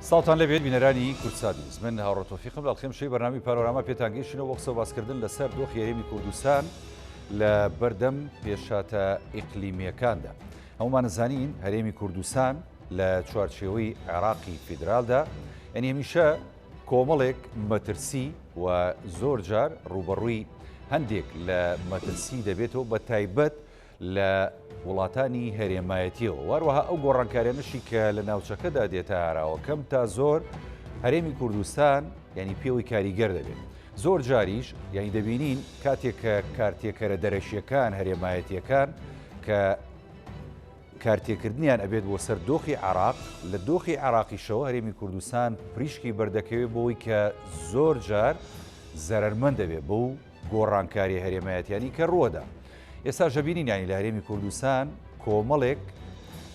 سڵاوتان لێبێت بینەرانی کوردسات نیوز من هاوڕۆ تۆفیقم لە ئەڵقەی ئەمشەوی بەرنامەی پانۆراما پێتان گەیشتینەوە بۆ قسە و باسکردن لەسەر دۆخی هەرێمی کوردستان لە بەردەم پێشهاتە ئیقلیمییەکاندا هەموومان زانین هەرێمی کوردستان لە چوارچێوەی عێراقی فیدرالدا یعنی هەمیشە کۆمەڵێک مەترسی و زۆر جار ڕووبەڕووی هەندێک لە مەترسی دەبێتەوە بە تایبەت لە وڵاتانی هەرێمایەتیەوە واروەها ئەو گۆڕانکاریانەشی کە لە ناوچەکەدا دێتە ئاراوە کەم تا زۆر هەرێمی کوردستان یعنی پێوەی کاریگەر دەبێت زۆر جاریش یعنی دەبینین کاتێک کە کارتێکەرە دەرەکیەکان هەرێمایەتیەکان کە کارتێکردنیان ئەبێت بۆ سەر دۆخی عراق لە دۆخی عراقیشەوە هەرێمی کوردستان پریشکی بەردەکەوێت بۆی کە زۆر جار زەرمەند دەبێت بەو گۆڕانکاریە هەرێمایەتیانی کە ڕووەدا. ئێستاش دەبینین یانی لە هەرێمی کوردستان کۆمەڵێک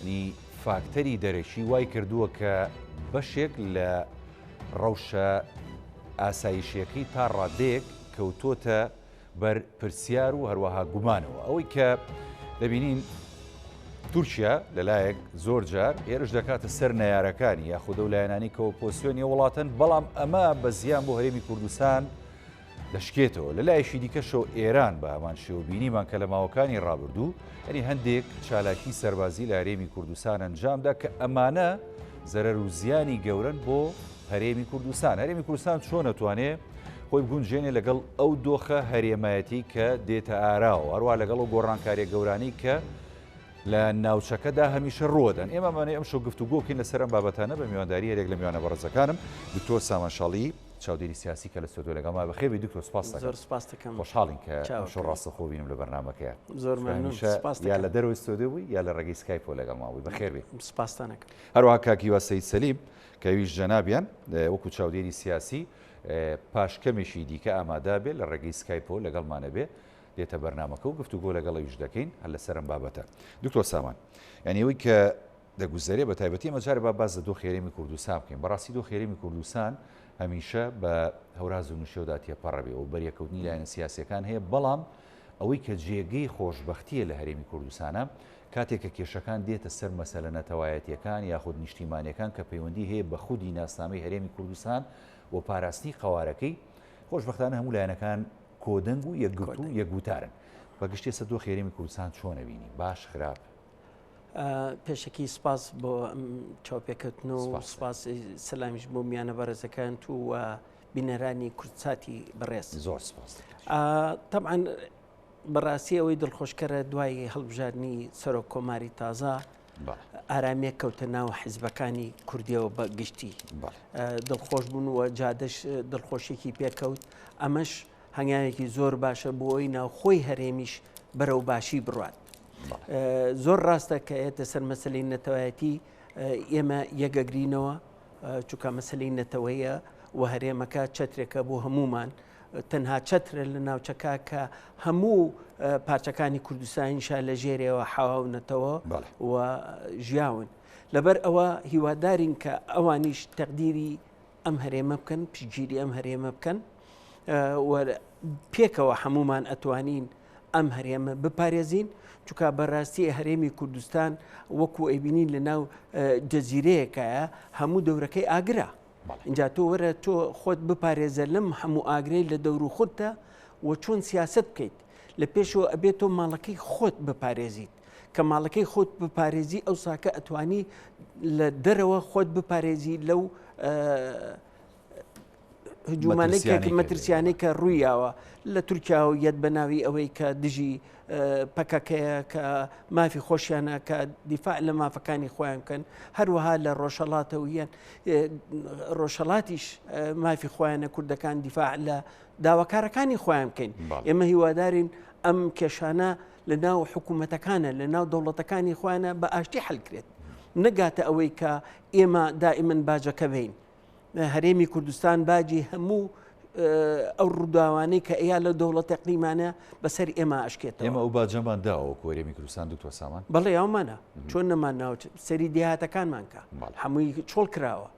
نی فاکتەری دەرەکی وای کردووە کە بەشێک لە ڕەوشە ئاسایشیەکەی تا ڕادەیەک کەوتۆتە بەر پرسیار و هەروەها گومانەوە. ئەوەی کە دەبینین تورکیا لەلایەک زۆر جار هێرش دەکاتە سەر نەیارەکانی یاخود ئەو لایەنانی کە ئۆپۆزسیۆنی وڵاتن، بەڵام ئەمە بە زیان بۆ هەرێمی کوردستان دەشکێتەوە، لە لایەکی دیکەشەوە ئێران بە هەمان شێوە بینیمان کە لە ماوەکانی ڕابردوو یانی هەندێک چالاکی سەربازی لە هەرێمی کوردستان ئەنجامدا کە ئەمانە زەرەر و زیانی گەورەن بۆ هەرێمی کوردستان. هەرێمی کوردستان چۆن ئەتوانێ خۆی بگونجێنێ لەگەڵ ئەو دۆخە هەرێمایەتی کە دێتە ئاراوە، هەروەها لەگەڵ ئەو گۆڕانکاریە گەورانەی کە لە ناوچەکەدا هەمیشە ڕووەدەن. ئێمە ئەمانەوێ ئەمشەو گفتوگۆ بکەین لەسەر ئەم بابەتانە بە میوانداری هەریەک لە میوانە بەڕێزەکانم دکتۆر سامان شاڵی، چاودێری سیاسی کە لە ستۆدیۆ لەگەڵما بەخێربێی دکتۆر سپاس دەکەم. زۆر سپاس دەکەم. خۆشحاڵین کە ئەمشەو ڕاستەوخۆ بینم لە بەرنامەکەیا. زۆر مەمنون سپاس دەکەم. یا لە دەرەوەی ستۆدیۆ بووی یا لە ڕێگەی سکایپەوە لەگەڵمان بووی بەخێربێی. سپاستان ئەکەم. هەروەها کاک هیوا سەید سەلیم کە ئەویش جەنابیان وەکو چاودێری سیاسی پاش کەمێکی دیکە ئامادە بێ لە ڕێگەی سکایپەوە لەگەڵمان ئەبێ دێتە بەرنامەکە و گفتوگۆ لەگەڵ ئەویش دەکەین هەر لەسەر ئەم بابەتە. دکتۆر سامان یانی ئەوەی کە دەگوزەرێ بە تایبەتی ئێمە جارێ با باس لە دۆخی هەرێمی کوردستان بکەین بەڕاستی دۆخی هەرێمی کوردستان هەمیشە بە هەوراز و نشێودا تێپەڕەبێ و بەریەکەوتنی لایەنە سیاسیەکان هەیە بەڵام ئەوەی کە جێگەی خۆشببختیە لە هەرێمی کوردستانە کاتێک کە کێشەکان دێتە سەر مەسەلە نەتەوایەتیەکان یاخود نیشتیمانیەکان کە پەیوەندی هەیە بە خودی ناسنامەی هەرێمی کوردستان و پاراستنی قەوارەکەی خۆشببختانە هەموو لایەنەکان کۆدەنگ و یەکگرتوو و یەکگوتارن بەگشتی ئێستا دۆخی هەرێمی کوردستان چۆنەبینی باش خراپ؟ پێشەکی سپاس بۆ ئەم چاوپێکەوتن و سپاس سەلامیش بۆ میانە بەڕێزەکانت و بینەرانی کوردساتی بەڕێز زۆر سپاس طبعا بەڕاستی ئەوەی دڵخۆشکەرە دوای هەڵبژاردنی سەرۆک کۆماری تازە ئارامیە کەوتە ناو حیزبەکانی کوردیەوە بە گشتی دڵخۆش بوون و جادەش دڵخۆشیێکی پێکەوت ئەمەش هەنگاوێکی زۆر باشە بۆ ئەوی ناوخۆی هەرێمیش بەرەو باشی بڕات. زۆر ڕاستە کە ئێتە سەر مەسلەی نەتەوایەتی ئێمە یەکەگرینەوە چونکە مەسلەی نەتەوەیە و هەرێمەکە چەترێکە بۆ هەمومان تەنها چەترە لە ناوچەکە کە هەموو پارچەکانی کوردستانیشا لە ژێرەوە حاونەتەوە و ژیاون. لەبەر ئەوە هیوادارین کە ئەوانیش تەقدیری ئەم هەرێمە بکەن پشتگیری ئەم هەرێمە بکەن و پێکەوە هەمومان ئەتوانین ئەم هەرێمە بپارێزین چونکە بەڕاستی هەرێمی کوردستان وەکو ئەیبینین لە ناو جەزیرەیەکایە هەموو دەورەکەی ئاگرە اینجا تۆ وەرە تۆ خۆت بپارێزە لەم هەموو ئاگرەی لە دەور و خودتە و چۆن سیاست بکەیت لە پێشەوە ئەبێت تۆ ماڵەکەی خۆت بپارێزیت کە ماڵەکەی خۆت بپارێزی ئەو ساکە ئەتوانی لە دەرەوە خۆت بپارێزی لەو هجومانەی کە مەترسیانەی کە ڕوویاوە لە تورکیا و یەت بە ناوی ئەوەی کە دژی پەکەکەیە کە مافی خۆشیانە کە دیفاع لە مافەکانی خۆیان بکەن هەروەها لە ڕۆژهەڵاتەوە یەن ڕۆژهەڵاتیش مافی خۆیانە کوردەکان دیفاع لە داواکارەکانی خۆیان بکەین ئێمە هیوادارین ئەم کێشانە لە ناو حکوومەتەکانە لە ناو دەوڵەتەکانی خۆیانە بە ئاشتی حلکرێت نەگاتە ئەوەی کە ئێمە دائیمەن باجەکە بین هەرێمی کوردستان باجی هەموو ئەو ڕووداوانەی کە ئەیا لە دەوڵەتە قلیمانە بەسەر ئێمە ئەشکێت ئێمە ئەو باجەمان داوە وەکو هەرێمی کوردستان دکتۆر سامان بەڵێ ئەومانە چۆن نەمان ناوچ سەری دێهاتەکانمان کە هەمووی چۆڵ کراوە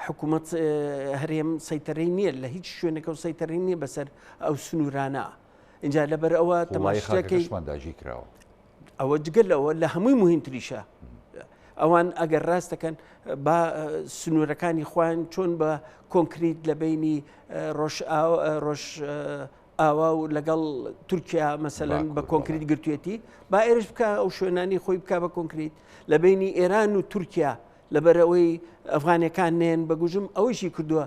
حکوومەت هەرێم سەیتەرەی نییە لە هیچ شوێنەکە و سەیتەرەی نییە بەسەر ئەو سنوورانە اینجا لەبەر ئەوە تەماشاکەیشمان داگیر کراوە ئەوە جگە لەوە لە هەمووی مهمتریشە. ئەوان ئەگەر ڕاست دەکەن با سنوورەکانی خۆیان چۆن بە کۆنکریت لە بینی ڕۆژ ڕۆژ ئاوا و لەگەڵ تورکیا مەسەلەن بە کۆنکریت گرتوێتی با ئێرش بکە ئەو شوێنانی خۆی بک بە کۆنکریت لە بینی ئێران و تورکیا لەبەرئەوەی ئەفغانەکان نێن بەگوژم ئەوەیشی کردووە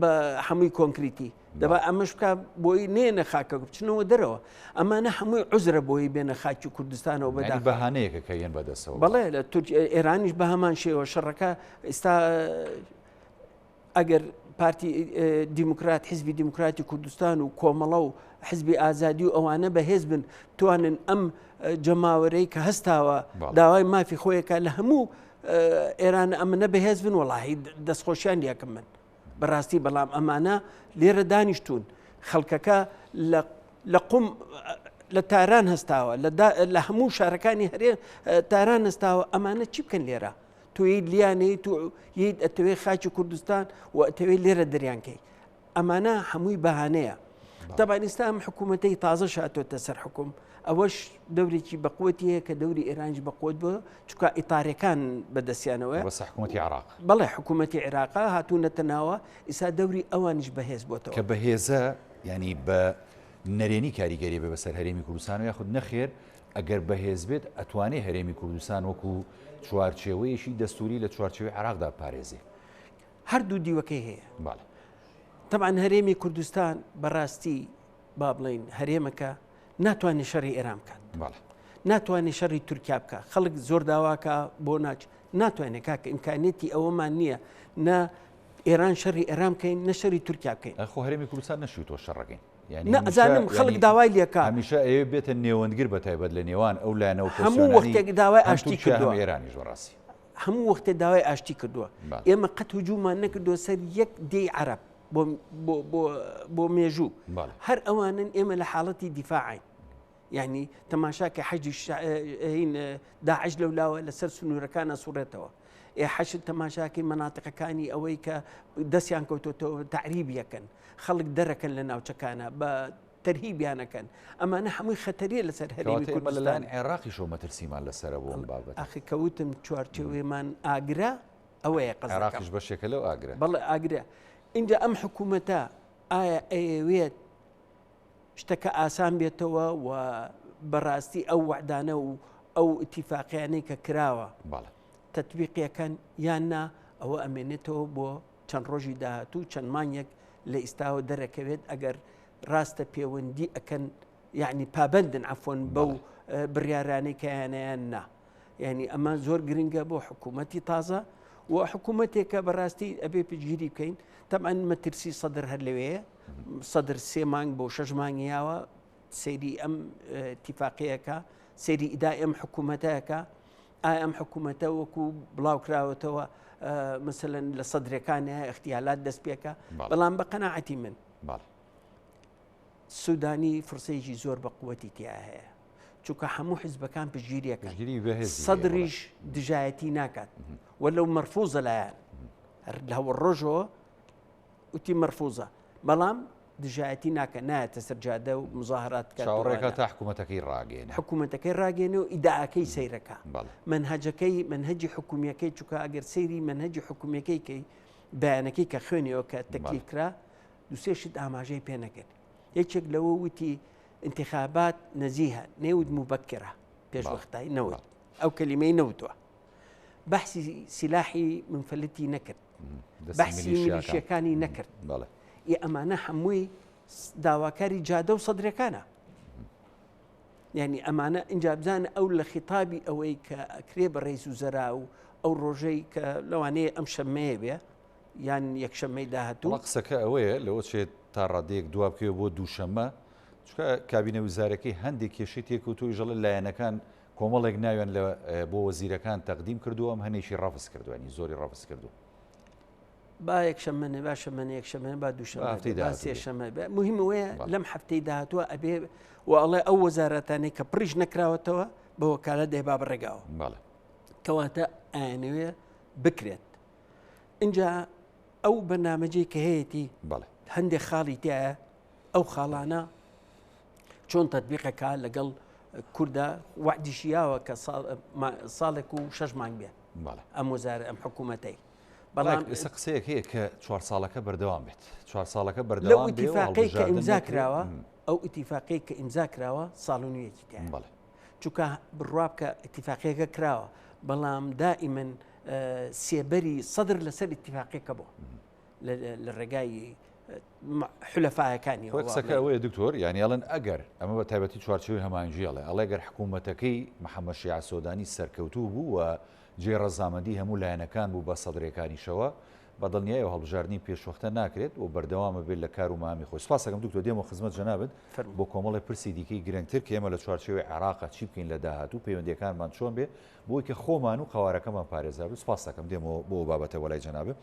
بە هەمووی کۆنکریتی دەبا ئەمەش بکە بۆی نێنە خاکە بچنەوە دەرەوە ئەمانە هەمووی عزرە بۆی بێنە خاکی کوردستانەوە بەدا بەهانەیەکە کە یەن بەدەستەوە بەڵێ لە تورک ئێرانیش بە هەمان شێوە شەڕەکە ئێستا ئەگەر پارتی دیموکرات حزبی دیموکراتی کوردستان و کۆمەڵە و حزبی ئازادی و ئەوانە بەهێز بن توانن ئەم جەماوەرەی کە هەستاوە داوای مافی خۆیەکە لە هەموو ئێران ئەمنە بەهێز بن وەڵاهی دەستخۆشیان یەکەم من بەڕاستی بەڵام ئەمانە لێرە دانیشتون خەڵکەکە لە لە قوم لە تاران هەستاوە لە هەموو شارەکانی هەرێ تاران هەستاوە ئەمانە چی بکەن لێرە تۆ یت لیانەیت و یت ئەتەوێ خاکی کوردستان و ئەتەوێ لێرە دەریانکەی ئەمانە هەمووی بەهانەیە تەبعەن ئیستا ئەم حکوومەتەی تازەش هاتۆتە سەر حکوم ئەوەش دەورێکی بەقوەتی هەیە کە دەوری ئێرانیش بەقوت بووە چونکە ئیتارەکان بەدەستیانەوەیە بەس حکوومەتی عێراق بەڵێ حکوومەتی عێراقا هاتوونەتە ناوە ئیسا دەوری ئەوانیش بەهێز بۆتەوە کە بەهێزە ینی بە نەرێنی کاریگەری بێ بەسەر هەرێمی کوردستان و یاخود نەخێر ئەگەر بەهێز بێت ئەتوانێ هەرێمی کوردستان وەکو چوارچێوەیەکی دەستوری لە چوارچێوەی عێراقدا بپارێزێ. هەردوو دیوەکەی هەیە. بەڵێ. تەبعەن هەرێمی کوردستان بەڕاستی با بڵێین هەرێمەکە ناتوانێت شەڕی ئێران بکات. بەڵێ. ناتوانێت شەڕی تورکیا بکات. خەڵک زۆر داواکە بۆ ناچ ناتوانێت کاکە ئیمکانیەتی ئەوەمان نییە نە ئێران شەڕی ئێران بکەین نە شەری تورکیا بکەین. خۆ هەرێمی کوردستان نەشویتەوە شەڕەکەین. یعنی ئەزانم خەڵک داوای لێکا هەمیشە ئەوێ بێتە نێوەندگر بە تایبەت لە نێوان ئەو لایەنە و هەموو وەختێک داوای ئاشتی کردووە ئێرانیش بەڕاستی هەموو وەختێ داوای ئاشتی کردووە ئێمە قەت هجوومان نەکردووە سەر یەک دێی عەرەب بۆ مێژوو هەر ئەوانن ئێمە لە حاڵەتی دیفاعین یعنی تەماشا کە حەجی داعش لەولاوە لەسەر سنوورەکان ئەسوڕێتەوە ئێ حەشد تەماشاکەی مەناتقەکانی ئەوەی کە دەستیان کەوتۆتەوە تەعریب یەکەن خەڵک دەرەکەن لە ناوچەکانە بە تەرهیبیانەکەن ئەمانە هەمووی خەتەریە لەسەر هەرێمی کەواتە ئێمە کوردستان لەلایەن عێراقیشەوە مەترسیمان لەسەرە بۆ ئەم بابەتە. ئاخر کە وتم چوارچێوەیمان ئاگرە ئەوەیە قەزەکەم. عێراقیش بەشێکە لەو ئاگرە. بەڵێ ئاگرە. ئینجا ئەم حکوومەتە ئایا ئەیەوێت شتەکە ئاسان بێتەوە و بەڕاستی ئەو وەعدانە و ئەو ئیتیفاقیانەی کە کراوە بەڵێ. تەتبیقیەکەن یان نا ئەوە ئەمێنێتەوە بۆ چەند ڕۆژی داهاتوو چەند مانگێک لە ئیستاوە دەرەکەوێت ئەگەر ڕاستە پێوەندی ئەکەن یعنی پابندن عفۆن بەو بڕیارانەی کەیانیان نا یعنی ئەمە زۆر گرنگە بۆ حکوومەتی تازە و حکوومەتێکە بەڕاستی ئەبێ پشتگیری بکەین تەبعەن مەترسی سەدر هەر لەوەیە سەدر سێ مانگ بۆ شەش مانگ یاوە سەیری ئەم تیفاقەیەکە سەیری ئیدای ئەم حکوومەتەکە ئایا ئەم حکوومەتە وەکو بڵاو کراوەتەوە مەسەلەن لە سەدرەکان اختیالات دەست پێکە بەڵام بە قەناعەتی من سوودانی فرسەیەکی زۆر بە قوتی تیا هەیە چونکە هەموو حزبەکان پشتگیریەکەن سەدریش دژایەتی ناکات و لەو مەرفوزە لایەن لەوە ڕۆژەوە وتی مەرفوزە بەڵام دژایەتی ناکە نایەتە سەر جادە و مزاهرات بکات چاوەڕێکە تا حکوومەتەکەی ڕاگەێنێ حکوومەتەکەی ڕاگەێنێ و ئیداکەی سەیرەکە مەنهەجەکەی مەنهەجی حکومیەکەی چونکە ئەگەر سەیری مەنهەجی حکومیەکەی کەی بەیانەکەی کە خوێنیەوە کە تەکلیف کرا دوسێ شت ئاماژەی پێ نەکرد یەکێک لەوە وتی انتخابات نەزیهە نێوت مبکرە پێشوەختای نەوت ئەو کەلیمەی نەوتوە بەحسی سیلاحی منفلتی نەکرد بەحسی میلیشیەکانی نەکرد ئی ئەمانە هەمووی داواکاری جادە و سەدرەکانە یعنی ئەمانە اینجا بزانە ئەو لە خیتابی ئەوەی کە ئەکرێ بە ڕێز و زەرا و ئەو ڕۆژەی کە لەوانەیە ئەم شەمەیە بێ یان یەکشەمەی داهاتوو قسەکە ئەوەیە لەوە چێت تا ڕادەیەک دوا بکەوێت بۆ دووشەممە چکە کابینە وزارەکەی هەندێک کێشەی تێکەوتووی ژەڵە لایەنەکان کۆمەڵێک ناویان لە بۆ وەزیرەکان تەقدیم کردووە ئەم هەنێکی ڕەفز کردووە ینی زۆری ڕەفز کردووە. با یەکشەممە نەبێ با شەممە نە یەکشەممە با دووشەممە بێ با سێشەممە بێ مهم ئەوەیە لەم هەفتەی داهاتووە ئەبێ و ئەڵێ ئەو وەزارەتانەی کە پڕیش نەکراوەتەوە بە وەکالەت دەی با بڕێگاوە بەڵێ کەواتە ئایانەوێ بکرێت اینجا ئەو بەرنامەجەی کە هەیەتی بەڵێ هەندێک خاڵی تایە ئەو خاڵانە چۆن تەتبیقەکە لەگەڵ کوردە وەعدیشی یاوە کە ساڵێک و شەش مانگ بێ ئەم وەزارە ئەم حکوومەتەی. بەڵام ئێستا قسەیەک هەیە کە چوار ساڵەکە بەردەوام بێت چوار ساڵەکە بەردەوام بێ و هەڵبژاردن کە ئیمزا کراوە ئەو ئیتیفاقەی کە ئیمزا کراوە ساڵ و نوێکی تیایە. بەڵێ. چونکە بڕوا بکە ئیتیفاقیەکە کراوە بەڵام دائیمەن سێبەری سەدر لەسەر ئیتیفاقیەکە بوو لە ڕێگای حولەفایەکانی خۆی قسەکە ئەوەیە دکتۆر یانی ئەڵێن ئەگەر ئەمە بە تایبەتی چوارچێوەی هەماهەنگی ئەڵێ ئەڵێ گەر حکوومەتەکەی محەممەد شیعە سۆدانی سەرکەوتوو بوو و جێی ڕەزامەندی هەموو لایەنەکان بوو بە سەدرەکانیشەوە بە دڵنیایەوە هەڵبژاردنی پێشوەختە ناکرێت و بەردەوام ئەبێت لە کار و مەهامی خۆی. سوپاس ئەکەم دکتۆر دێمەوە خزمەت جەنابت بۆ کۆمەڵێ پرسی دیکەی گرنگتر کە ئێمە لە چوارچێوەی عێراقا چی بکەین لە داهاتوو پەیوەندیەکانمان چۆن بێ بۆی کە خۆمان و قەوارەکەمان پارێزرا بێت سوپاس دەکەم دێمەوە بۆ ئەو بابەتە وەلای جەنابت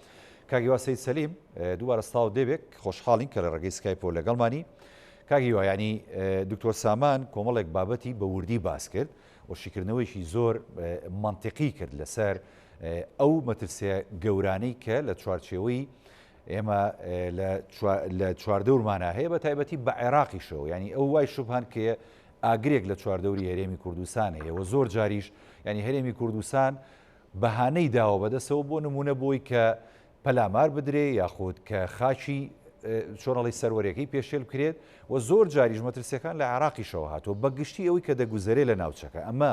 کاک هیوا سەید سەلیم دووبارە سڵاوت لێبێ خۆشحاڵین کە لە ڕێگەی سکایپەوە لەگەڵمانی کاک هیوا یعنی دکتۆر سامان کۆمەڵێک بابەتی بە وردی باس کرد و شیکردنەوەیەکی زۆر مەنتیقی کرد لەسەر ئەو مەترسیە گەورانەی کە لە چوارچێوەی ئێمە لە چواردەورمانە هەیە بە تایبەتی بە عێراقیشەوە ینی ئەو وای شوبهان کە ئاگرێک لە چواردەوری هەرێمی کوردستان هەیە و زۆر جاریش ینی هەرێمی کوردستان بەهانەی داوە بەدەسەوە بۆ نمونە بۆی کە پەلامار بدرێ یاخود کە خاکی چۆنەڵی سەروەرەکەی پێشێل بکرێت و زۆر جاریش مەترسیەکان لە عێراقیشەوە هاتووە بە گشتی ئەوەی کە دەگوزەرێ لە ناوچەکە ئەمە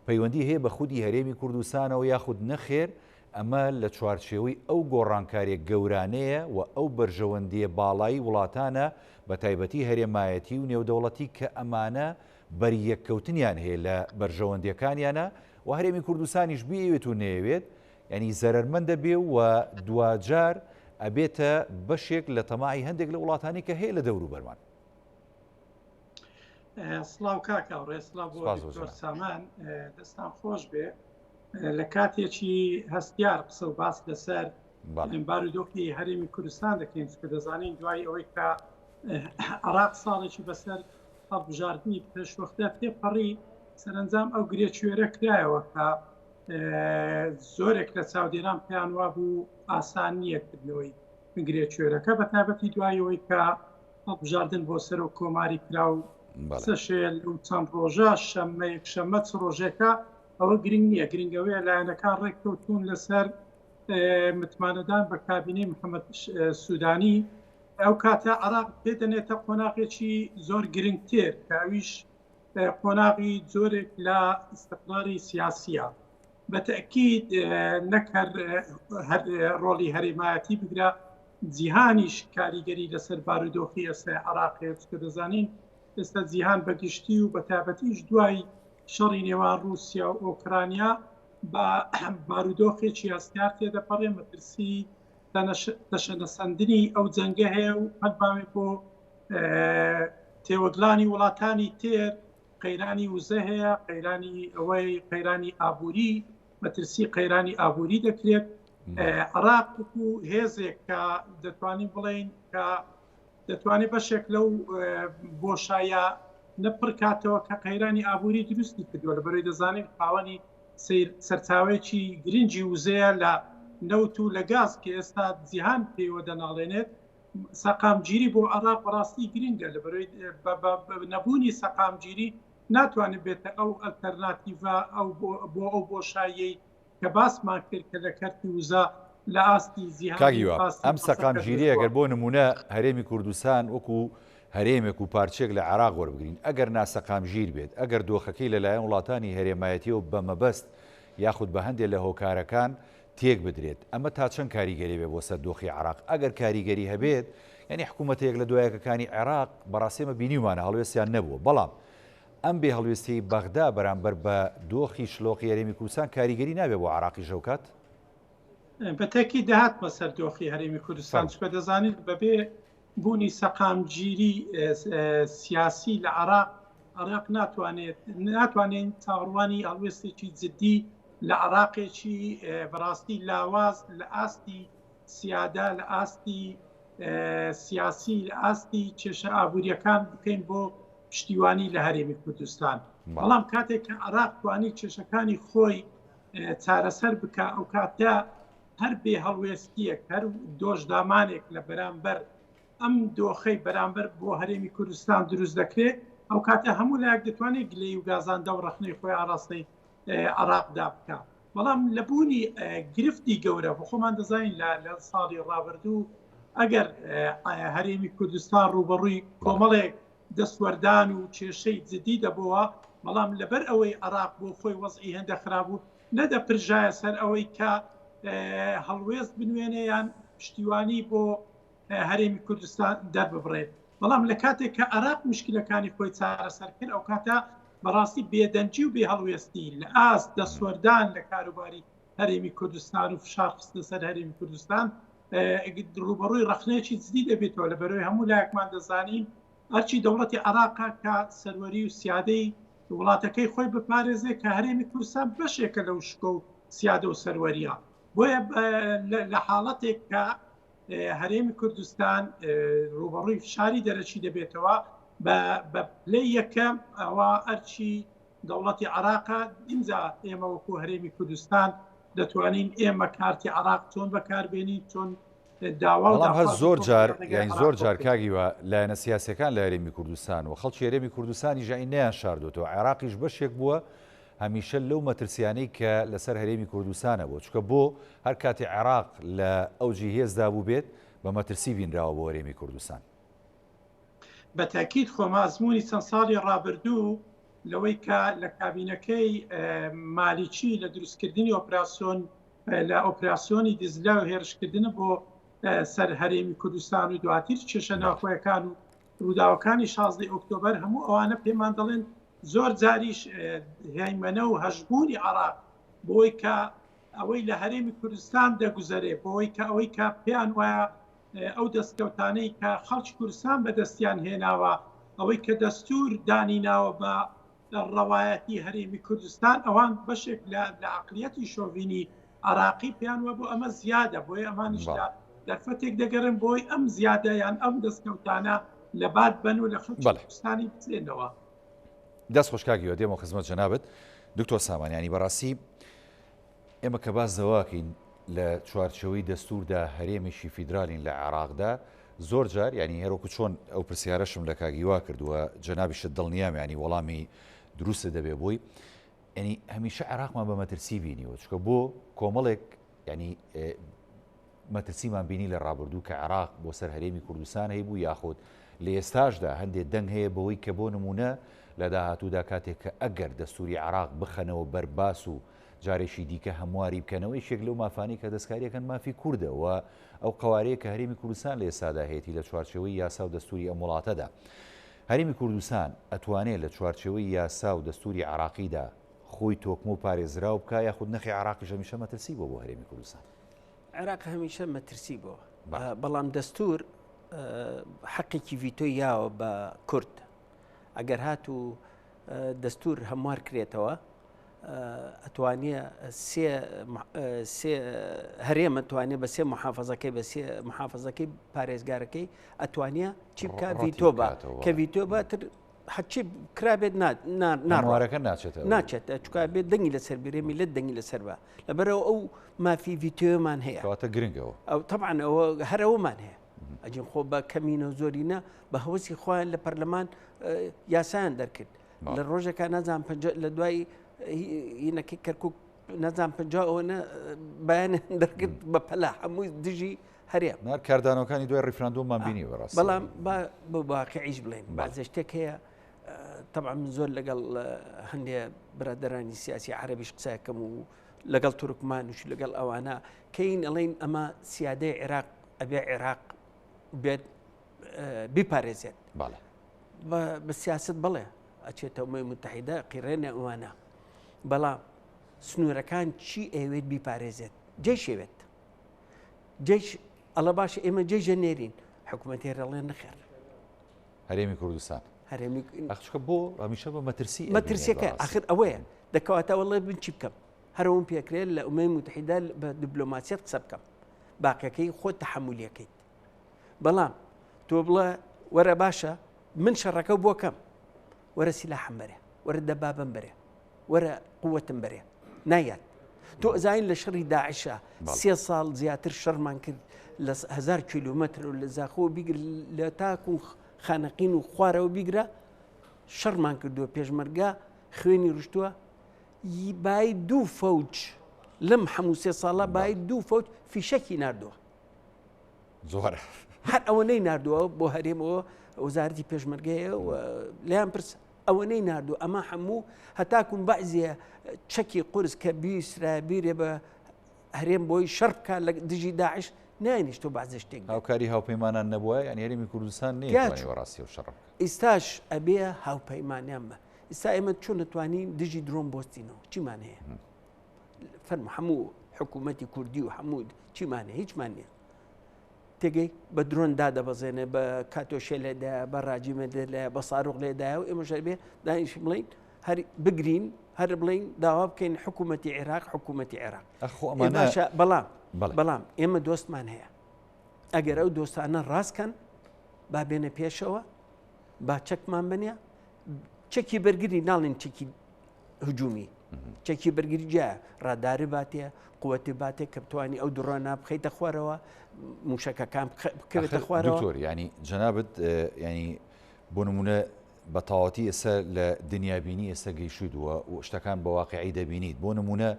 پەیوەندی هەیە بە خودی هەرێمی کوردستانەوە یاخود نەخێر ئەمە لە چوارچێوەی ئەو گۆڕانکاریە گەورانەیە و ئەو بەرژەوەندیە باڵای وڵاتانە بە تایبەتی هەرێمایەتی و نێودەوڵەتی کە ئەمانە بەریەککەوتنیان هەیە لە بەرژەوەندیەکانیانە و هەرێمی کوردستانیش بیەوێت و نەیەوێت یانی زەرەرمەند دەبێ و دواجار ئەبێتە بەشێک لە تەماعی هەندێک لە وڵاتانی کە هەیە لە دەوروبەرمان. سڵاو کاک هاوڕێ سڵاو بۆ دکتۆر سامان دەستان خۆش بێ لە کاتێکی هەستیار قسە و باس لەسەر بارودۆخی هەرێمی کوردستان دەکەین کە دەزانین دوای ئەوەی کە عراق ساڵێکی بەسەر هەڵبژاردننی پێشوەختە تێپەڕی سەرنجام ئەو گرێ کوێرە کرایەوە کە زۆرێک لە چاودێران پێیان وابوو ئاسان نییە کردنەوەی گرێ کوێرەکە بە تایبەتی دوایەوەی کە هەڵبژاردن بۆ سەرۆک کۆماری کرا و قسەشێ لەو چەند ڕۆژە شەممە یەکشەممە چ ڕۆژێکە ئەوە گرنگ نییە گرنگ ئەوەیە لایەنەکان ڕێککەوتون لەسەر متمانەدان بە کابینەی محەممەد سوودانی ئەو کاتە عراق پێدەنێتە قۆناغێکی زۆر گرنگتر کە ئەویش قۆناغی جۆرێک لە ئیستقراری سیاسیە بە تەئکید نەک هەر ڕۆڵی هەرێمایەتی بگرە جیهانیش کاریگەری لەسەر بارودۆخی ئێستای عێراق هەیە چونکە دەزانین ئێستا جیهان بە گشتی و بە تایبەتیش دوای شەڕی نێوان رووسیا و ئۆکرانیا بە بارودۆخێکی هەستیار تێدەپەڕێ مەترسی تەشەنەسەندنی ئەو جەنگە هەیە و پەل باوێ بۆ تێوەگلانی وڵاتانی تر قەیرانی وزە هەیە قەیرانی ئەوەی قەیرانی ئابووری مەترسی قەیرانی ئابووری دەکرێت عراق وەکو هێزێک کە دەتوانین بڵین کە دەتوانێت بەشێک لەو بۆشایە نەپڕکاتەوە کە قەیرانی ئابووری دروستی کردووە لە بەرەی دەزانین خاوەنی سەرچاوەیەکی گرنگی وزەیە لە نەوت و لە گاز کە ئێستا جیهان پێوە دەناڵێنێت سەقامگیری بۆ عێراق بەڕاستی گرنگە لە بەرەی نەبوونی سەقامگیری ناتوانێت بێتە ئەو ئەلتەرناتیڤە ئەو بۆ ئەو بۆشاییەی کە باسمان کرد کە لە کەرتی وزە لە ئاستی کاک هیوا ئەم سەقامگیرییە گەر بۆ نموونە هەرێمی کوردستان وەکو هەرێمێک و پارچەیەک لە عێراق وەربگرین ئەگەر ناسەقامگیر بێت ئەگەر دۆخەکەی لەلایەن وڵاتانی هەرێمایەتیەوە بە مەبەست یاخود بە هەندێک لە هۆکارەکان تێک بدرێت ئەمە تا چەند کاریگەری بێ بۆ سەر دۆخی عێراق ئەگەر کاریگەری هەبێت یعنی حکوومەتە یەک لە دوایەکەکانی عێراق بەڕاستی ئێمە بینیومانە هەڵوێستیان نەبووە بەڵام ئەم بێ هەڵوێستیەی بەغدا بەرامبەر بە دۆخی شلۆقی هەرێمی کوردستان کاریگەری نابێ بۆ عێراقیش ئەوکات؟ بە تەئکید دەهاتمە سەر دۆخی هەرێمی کوردستان چونکە دەزانیت بەبێ بوونی سەقامگیری سیاسی لە عێراق عێراق ناتوانێت ناتوانین چاوەڕوانی هەڵوێستێکی جدی لە عێراقێکی بەڕاستی لاواز لە ئاستی سیادە لە ئاستی سیاسی لە ئاستی کێشە ئابووریەکان بکەین بۆ پشتیوانی لە هەرێمی کوردستان بەڵام کاتێک کە عێراق توانی کێشەکانی خۆی چارەسەر بکە ئەو کاتە هەر بێ هەڵوێستیەک هەر دۆشدامانێک لە بەرامبەر ئەم دۆخەی بەرامبەر بۆ هەرێمی کوردستان دروست دەکرێت. ئەو کاتە هەموو لایەک دەتوانێت گلەی و گازاندە و ڕەخنەی خۆی ئاراستەی عێراقدا بکا. بەڵام لە بوونی گرفتی گەورە بۆ خۆمان دەزانین لە ساڵی ڕابردوو ئەگەر هەرێمی کوردستان ڕووبەڕووی کۆمەڵێک دەستوەردان و کێشەی جدی دەبۆوە، بەڵام لەبەر ئەوەی عێراق بۆ خۆی وەزعی هێندە خراپ بوو نەدەپرژایە سەر ئەوەی کە هەڵوێست بنوێنێ یان پشتیوانی بۆ هەرێمی کوردستان دەرببڕێت. بەڵام لە کاتێک کە عێراق مشکلەکانی خۆی چارەسەر کرد ئەو کاتە بەڕاستی بێدەنگی و بێهەڵوێستی لە ئاست دەستوەردان لە کاروباری هەرێمی کوردستان و فشار خستنە سەر هەرێمی کوردستان ڕووبەڕووی ڕەخنەیەکی جدی دەبێتەوە لە بەرەوەی هەموو لایەکمان دەزانین ئەرکی دەوڵەتی عێراقە کە سەروەری و سیادەی وڵاتەکەی خۆی بپارێزێ کە هەرێمی کوردستان بەشێکە لەو شکۆ و سیادە و سەروەریە بۆیە لە حاڵەتێک کە هەرێمی کوردستان ڕوبەڕووی فشاری دەرەکی دەبێتەوە بە پلەی یەکەم ئەوە ئەرچی دەوڵەتی عراقە ئینجا ئێمە وەکو هەرێمی کوردستان دەتوانین ئێمە کارتی عراق چۆن بەکاربێنین چۆن داوا بەڵام هەر زۆر جار یان زۆر جار کاگیوە لایەنە سیاسەکان لە هەرێمی کوردستان و خەڵکی هەرێمی کوردستانی ژین نیان شاردوێتەوە عێراقیش بەشێک بووە هەمیشە لەو مەترسیانەی کە لەسەر هەرێمی کوردستانە بووە، چونکە بۆ هەر کاتێ عێراق لە ئەوجی هێزدا بووبێت بە مەترسی بینراوە بۆ هەرێمی کوردستان. بە تەئکید خۆم ئەزموونی چەند ساڵی ڕابردوو لەوەی کە لە کابینەکەی مالیکی لە دروستکردنی ئۆپراسیۆن لە ئۆپراسیۆنی دیزلە و هێرشکردن بۆ سەر هەرێمی کوردستان و دواتر کێشە ناوخۆیەکان و ڕووداوەکانی شازدەی ئۆکتۆبەر هەموو ئەوانە پێمان دەڵێن زۆر جاریش هەیمەنە و هەژموونی عراق بۆی کە ئەوەی لە هەرێمی کوردستان دەگوزەرێ بۆی کە ئەوەی کە پێیان وایە ئەو دەستکەوتانەی کە خەڵکی کوردستان بەدەستیان هێناوە ئەوەی کە دەستور دانی ناوە بە ڕەوایەتی هەرێمی کوردستان ئەوان بەشێک لە لە عقلیەتی شۆڤینی عراقی پێیان وە بۆ ئەمە زیادە بۆیە ئەمانیش لە دەرفەتێک دەگەڕن بۆی ئەم زیادە یان ئەم دەستکەوتانە لە باد بەن و لە خەڵکی کوردستانی بچێنەوە. دەست خۆش کاک هیوا دێمەوە خزمەت جەنابت دکتۆر سامان ینی بەڕاستی ئێمە کە باس دەواکەین لە چوارچەوەی دەستوردا هەرێمێکی فیدرالین لە عێراقدا زۆر جار ینی هەروەکو چۆن ئەو پرسیارەشم لە کاک هیوا کردووە جەنابیشت دڵنیام ینی وەڵامی دروستە دەبێ بۆی ینی هەمیشە عێراقمان بە مەترسی بینیوە چکە بۆ کۆمەڵێک ینی مەترسیمان بینی لە ڕابردوو کە عێراق بۆ سەر هەرێمی کوردستان هەیبوو یاخود لە ئێستاشدا هەندێ دەنگ هەیە بەوەی کە بۆ نموونە لە داهاتوودا کاتێک کە ئەگەر دەستووری عێراق بخەنەوە بەر باس و جارێکی دیکە هەمواری بکەنەوە یەکێک لەو مافانەی کە دەستکاریەکەن مافی کوردە و ئەو قەوارەیە کە هەرێمی کوردستان لە ئێستادا هەیەتی لە چوارچێوەی یاسا و دەستووری ئەم وڵاتەدا. هەرێمی کوردستان ئەتوانێ لە چوارچێوەی یاسا و دەستووری عێراقیدا خۆی تۆکمە و پارێزراو بکا یاخود نەخێ عێراقیش هەمیشە مەترسی بووە بۆ هەرێمی کوردستان؟ عێراق هەمیشە مەترسی بووە بەڵام دەستور حەقێکی ڤیتۆی یاوە بە کورد ئەگەر هات و دەستور هەموار کرێتەوە ئەتوانێ سێ هەرێمە توانێ بە سێ محافظەکەی بە سێ محافظەکەی پارێزگارەکەی ئەتوانە چی بکە ڤیتۆ بە کە ڤیتۆ باتر هەرچی کرابێت ناڕوارەکە ناچێت ناچێت چکا بێت دەنگی لەسەر بیرێ میلەت دەنگی لەسەر بە لەبەرەوە ئەو مافی ڤیتۆمان هەیە کەواتە گرنگەوە ئەو طبعا ئەوە هەرەوەمان هەیە ئەجین خۆ بە کەمینە و زۆرینە بە هەوەسی خۆیان لە پەرلەمان یاسایان دەرکرد لە ڕۆژێکا نازان لە دوای هینەکەی کەرکک نازان پ ئەوەنە بەیانیان دەرکرد بە پەلا هەمووی دژی هەرێم. نا کاردانەوەکانی دوای ڕیفراندۆممان بینی بەڕاستی. بەڵام با بە واقعیش بڵێین بەعزێ شتێک هەیە تەبعا من زۆر لەگەڵ هەندێ برادەرانی سیاسی عەرەبیش قسەکەم و لەگەڵ تورکمانیش لەگەڵ ئەوانە کەین ئەڵێن ئەمە سیادەی عێراق ئەبێ عێراق بێت بیپارێزێت بەڵێ بە سیاست بڵێ ئەچێتە ئومەی متحیدە قیڕێنە ئەوانە بەڵام سنوورەکان چی ئەوێت بیپارێزێت جێشێوێت جەیش ئەڵە باشە ئێمە جەیشە نێرین حکوومەت هێرە ئەڵێ نەخێر. هەرێمی کوردستان. هەرێمی ئەخ چونکە بۆ هەمیشە بە مەترسی ئەبینێ مەترسیەکە بەڕاستی. ئاخر ئەوەیە دەکەواتە وەڵێ من چی بکەم هەرەوەم پێکرێت لە ئومەی متحیدە بە دیبلۆماسیەت قسە بکەم باقیەکەی خۆت تەحەمولیەکەیت بەڵام تۆ بڵێ وەرە باشە من شەڕەکە بۆ کەم وەرە سیلاحم بەرێ وەرە دەبابم بەرێ وەرە قوتم بەرێ نایات تۆ ئەزانین لە شەڕی داعشە سێ ساڵ زیاتر شەڕمان کرد لە هزار کیلومتر و لە زاخۆ بیگر لە تاکو خانەقین و خوارەوە بیگرە. شەڕمان کردووە پێشمەرگە خوێنی ڕشتووە بای دوو فەوج لەم هەموو سێ ساڵە بای دوو فەوج فیشەکی نردووە زۆرە هەر ئەوەنەی نردووە بۆ هەرێمەوە وەزارەتی پێشمەرگەیە و لیان پرس ئەوەنەی نردوو ئەمە هەموو هەتاکوم بەعزیە چەکی قورس کە بیسرا بیرێ بە هەرێم بۆی شەڕ بکات لە دژی داعش ناینیشت و بەعزە شتێک هاوکاری هاوپەیمانان نەبووە یان هەرێمی کوردستان نیە ڕاستی و شەڕ ئیستاش ئەبێ هاوپەیمانیان بە ئیستا ئێمە چۆن دەتوانین دژی درۆن بۆستینەوە چیمان هەیە فەرمو هەموو حکوومەتی کوردی و هەموو چیمان هەیە هیچمان نییە تێگەی بە درۆن دادەبەزێنێ بە کاتۆشێ لێدا بە ڕاجیمە لێ بە ساروق لێدایە و ئێمە بێ دانیش بڵین هەر بگرین هەر بڵین داوا بکەین حکوومەتی عێراق حکوومەتی عێراق باشە بەڵام بەڵام ئێمە دۆستمان هەیە ئەگەر ئەو دۆستانە ڕاستکەن با بێنە پێشەوە با چەکمان بنێ چەکی بەرگری ناڵێن چەکی هجومی چەکی بەرگری جیا ڕاداری باتێ قوتی باتێ کە بتوانانی ئەو دڕۆنا بخەیتە خوارەوە موشەکەکان بکەوێتە خوارەوە دکتۆر ینی جەنابەت ینی بۆ نمونە بە تەواوەتی ئێستا لە دنیابینی ئێستا گەیشتوویت و شتەکان بە واقعی دەبینیت بۆ نمونە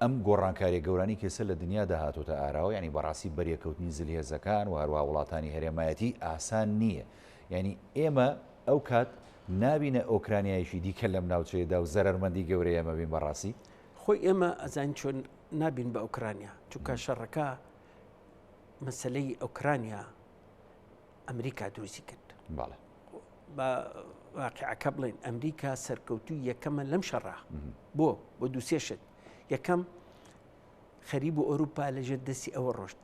ئەم گۆڕانکاریە گەورانی کە ئێستا لە دنیادا هاتۆتە ئاراوە یعنی بەڕاستی بەریەکەوتنی زلهێزەکان و هەروەها وڵاتانی هەرێمایەتی ئاسان نییە یعنی ئێمە ئەو کات نابینە ئۆکرانیایەکی دیکە لەم ناوچەیەدا و زەرەرمەندی گەورەی ئێمە بین بەڕاستی؟ خۆی ئێمە ئەزانین چۆن نابین بە ئۆکرانیا چونکە شەڕەکە مەسلەی ئۆکرانیا ئەمریکا دروستی کرد بەڵێ بە واقعەکە بڵێن ئەمریکا سەرکەوتوو یەکەمە لەم شەڕە بۆ بۆ دووسێ شت یەکەم خەریب و ئەوروپا لەژێر دەستی ئەوە ڕۆشت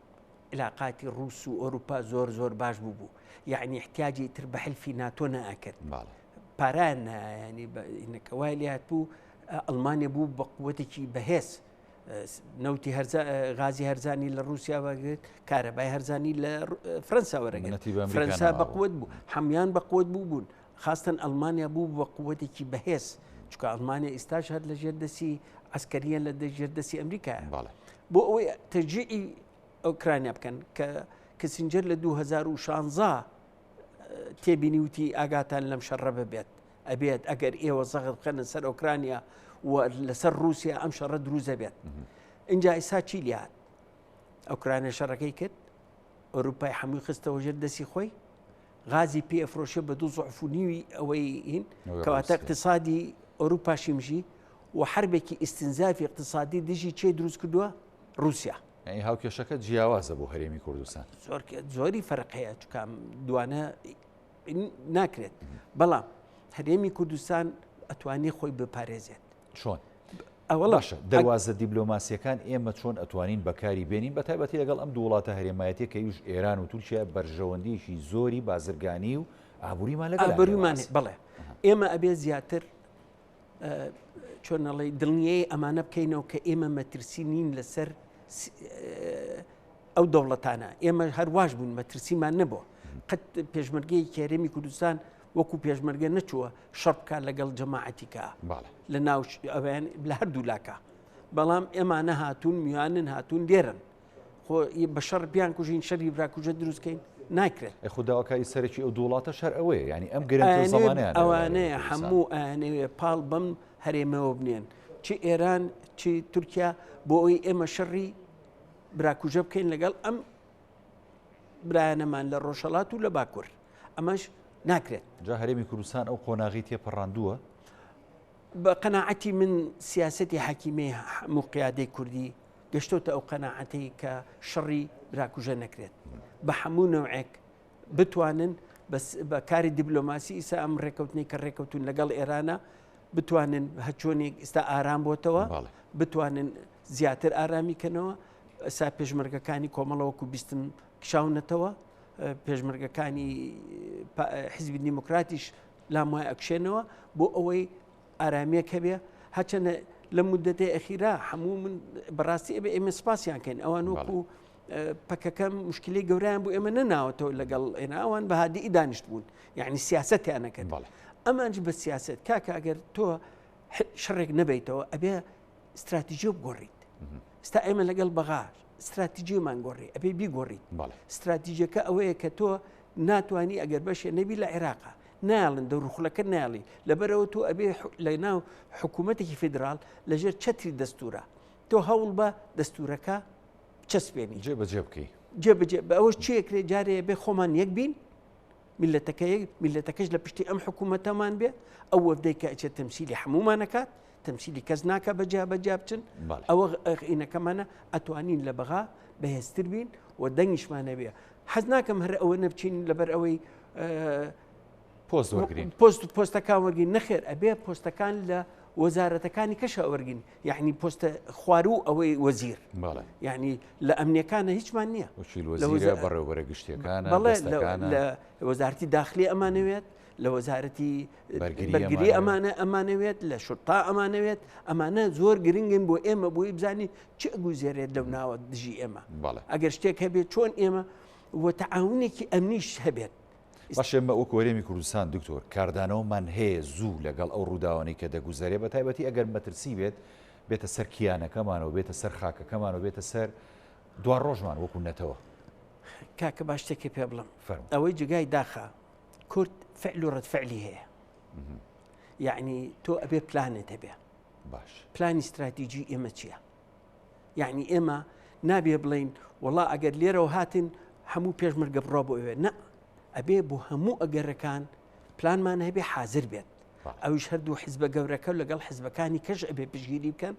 علاقاتی ڕوس و ئەوروپا زۆر زۆر باش بوو بوو یعنی احتیاجی تر بە حلفی ناتۆ نەئەکرد پاران ینی نەکەوای لات بوو ئەڵمانیا بوو بە قوتێکی بەهێز نەوتی غازی هەرزانی لە رووسیا وەگرت کارەبای هەرزانی لە فرەنسا وەرەگرت فرەنسا بەقوت بوو هەمان بەقوت بوو بوون خاستن ئەلمانیا بوو بە قوتێکی بەهێز چکە ئەلمانیا ئیستاش هەر لە ژێر دەستی عسکەریە لە ژێر دەستی ئەمریکا بۆ ئەوەی تەجیعی ئۆکرانیا بکەن کە کسینجەر لە 2016 تێبینی وتی ئاگاتان لەم شەڕە ببێت ئەبێت ئەگەر ئێوە زەغت بخەنە سەر ئۆکرانیا و لەسەر رووسیا ئەم شەڕە دروست دەبێت اینجا ئیسا چی لات ئۆکرانیا شەڕەکەی کرد ئەوروپای هەمووی خستەوە ژێر دەستی خۆی غازی پێ ئەفرۆشێ بە دوو زعف و نیوی ئەوەی هین کەواتە اقتصادی ئەوروپاشی مژی و حربێکی ئیستنزافی اقتصادی دژی چێ دروست کردووە رووسیا یعنی هاوکێشەکە جیاوازە بۆ هەرێمی کوردستان زۆر زۆری فەرق هەیە چکام دوانە ناکرێت بەڵام هەرێمی کوردستان ئەتوانێ خۆی بپارێزێت چۆن؟ ئەوە باشە دەواازە دیبلۆماسیەکان ئێمە چۆن ئەتوانین بەکاری بێنین بە تایبەتی لەگەڵ ئەم دوو وڵاتە هەرێمایەتیە کە ئیوش ئێران و تورکیا بەرژەوەندیەکی زۆری بازرگانی و ئابووریمان لەگەڵ ئابووریمان بەڵێ ئێمە ئەبێ زیاتر چۆن نەڵێ دڵنیایی ئەمانە بکەینەوە کە ئێمە مەترسی نین لەسەر ئەو دەوڵەتانە ئێمە هەر واش بوون مەترسیمان نەبووە قەت پێشمەرگەی کێرێمی کوردستان وەکو پێشمەرگە نەچووە شەڕ بکات لەگەڵ جەماعەتیکە لە ناو ئەویان لە هەردوو لاکە بەڵام ئێمانە هاتوون میوانن هاتوون لێرن خۆ بە شەڕ بیان کوژین شەری براکوژە دروستکەین ناکرێت خودداواکاری سەرەکی ئەو دووڵاتە شەر ئەوەیە ینی ئەم گرنگ زمانیان ئەوانەیە هەموو ئەیانەوێ پاڵ بەم هەرێمەوە بنێن چی ئێران چی تورکیا بۆ ئەوی ئێمە شەڕی براکوژە بکەین لەگەڵ ئەم برایانەمان لە ڕۆژهەڵات و لە باکوور ئەمەش ناکرێت. جا هەرێمی کوردستان ئەو قۆناغی تێپەڕاندووە؟ بە قەناعەتی من سیاسەتی حەکیمەی هەموو قیادەی کوردی گەشتۆتە ئەو قەناعەتەی کە شەڕی براکوژە نەکرێت بە هەموو نەوعێک بتوانن بە کاری دیبلۆماسی ئیسا ئەم ڕێکەوتنی کە ڕێکەوتون لەگەڵ ئێرانە بتوانن هەچۆنێک ئیستا ئارام بۆتەوە بتوانن زیاتر ئارامی کەنەوە ئەسا پێشمەرگەکانی کۆمەڵە وەکو بیستم کشاونەتەوە پێشمەرگەکانی حزبی دیموکراتیش لام وای ئەکشێنەوە بۆ ئەوەی ئارامیەک هەبێ هەچەنە لە مدەتێ ئەخیرا هەموو من بەڕاستی ئەبێ ئێمە سپاسیان کەین ئەوان وەکو پەکەکە مشکلی گەوریان بوو ئێمە نەناوەتەوە لەگەڵ ئێنا ئەوان بە هادی دانیشت بوون یعنی سیاستیان نەکرد ئەمانج بە سیاست کاکە ئەگەر تۆ شەڕێک نەبیتەوە ئەبێ ستراتیجی بگۆڕیت ستا ئێمە لەگەڵ بەغا ستراتیجیمان گۆڕی ئەبێ بیگۆڕیت ستراتیجەکە ئەوەیە کە تۆ ناتوانانی ئەگەر بەشێ نەبی لە عێراقا. نایڵن دەوروخولەکە نایڵی لەبەرەوە تۆ ئەبێ لە ناو حکوومەتێکی فیدراڵ لەژێر چەتری دەستورە تۆ هەوڵ بە دەستورەکە چەسپێنی جێ بەجێ بکەی جێ بەجێ بە ئەوەش چیەکرێ جارێ بێ خۆمان یەک بین میلەتەکە یەک میلەتەکەش لە پشتی ئەم حکوومەتەمان بێ ئەو وەفدەی کە ئەچێت تەمسیلی هەمومانەکات تەمسیلی کەس ناکە بە جیا بە جیا بچن ئەوە ئینەکەمانە ئەتوانین لە بەغا بەهێزتر بین و دەنگیشمان هەبێ حەز ناکەم هەر ئەوە نەبچین لەبەر ئەوەی پۆست وەرگین پۆست پۆستەکان وەرگین نەخێر ئەبێ پۆستەکان لە وەزارەتەکانی کەشە وەرگین یعنی پۆستە خواروو ئەوەی وەزیر یعنی لە ئەمنیەکانە هیچمان نییە بەڕێوبەرە گشتیەکان لە وەزارتی داخلی ئەمانەوێت لە وەزارەتی بەرگری ئەمانە ئەمانەوێت لە شرتا ئەمانەوێت ئەمانە زۆر گرنگن بۆ ئێمە بۆی بزانین چ گوزێرێت لەو ناوە دژی ئێمە ئەگەر شتێک هەبێت چۆن ئێمە وە تەعاونێکی ئەمنیش هەبێت. باشە ئێمە وەکو هەرێمی کوردستان دکتۆر کاردانەوەمان هەیە زوو لەگەڵ ئەو ڕووداوانەی کە دەگوزەرێ بە تایبەتی ئەگەر مەترسی بێت بێتە سەر کیانەکەمانەوە بێتە سەر خاکەکەمانەوە بێتە سەر دوا ڕۆژمان وەکو نەتەوە. کاکە با شتێکی پێ بڵم ئەوەی جگای داخە کورد فعل و ڕەد فعلی هەیە یعنی تۆ ئەبێ پلانت هەبێ باش پلانی استراتیژی ئێمە چییە؟ یعنی ئێمە نابێ بڵین وڵا ئەگەر لێرەوە هاتن هەموو پێشمەرگە بڕۆ بۆ ئەوێ نە ئەبێ بۆ هەموو ئەگەرەکان پلانمان هەبێ حاضر بێت ئەویش هەردوو حزبە گەورەکە لەگەڵ حزبەکانی کەش ئەبێ پشگیری بکەن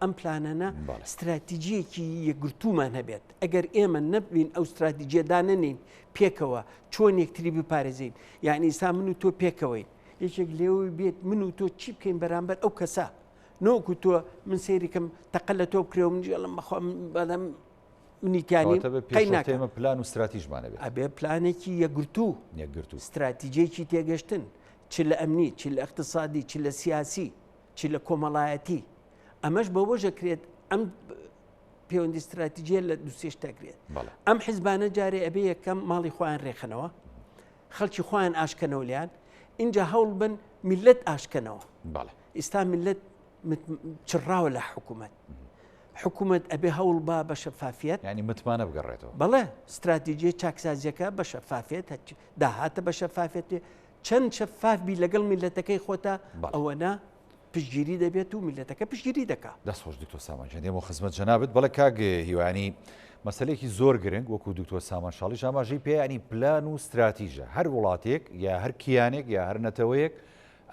ئەم پلانانە استراتیجیەکی یەکگرتوومان هەبێت ئەگەر ئێمە نەبین ئەو استراتیجیە دانەنین پێکەوە چۆن یەکتری بپارێزین یعنی ئیسا من و تۆ پێکەوەین یەکێک لێوەی بێت من و تۆ چی بکەین بەرامبەر ئەو کەسە نۆکو تۆ من سەیری کەم تەقە لە تۆ بکرێ و من ئەڵێم بەخوا بەڵام منی تیانی قەی ناکەم. ئێمە پلان و ستراتیژمان هەبێت. ئەبێ پلانێکی یەکگرتوو، یەکگرتوو، ستراتیجێکی تێگەشتن چ لە ئەمنی، چ لە ئیقتسادی، چ لە سیاسی، چ لە کۆمەڵایەتی. ئەمەش بەوەش ئەکرێت ئەم پەیوەندی ستراتیجیە لە دوو سێ شت ئەکرێت. ئەم حزبانە جارێ ئەبێ یەکەم ماڵی خۆیان رێکخەنەوە، خەڵکی خۆیان ئاشکەنەوە لێیان، ئینجا هەوڵ بن میللەت ئاشکەنەوە. ئیستا میللەت چڕاوە لە حکوومەت. حکوومەت ئەبێ هەوڵ با بە شەفافیەت. یانی متمانە بگەڕێتەوە. بەڵێ، ستراتیجیە چاکسازیەکە بە شەفافیەت، داهاتە بە شەفافیەت، چەند شەفاف بی لەگەڵ میللەتەکەی خۆتا ئەوەنە پشتگیری دەبێت و میللەتەکە پشتگیری دەکا. دەست خۆش دکتۆر سامان گیان دێمەوە خزمەت جەنابت. بەڵێ کاک هیوایانی مەسەلەیەکی زۆر گرنگ وەکو دکتۆر سامان شاڵیش ئاماژەی پێ ینی پلان و ستراتیژە هەر وڵاتێک یا هەر کیانێک یا هەر نەتەوەیەک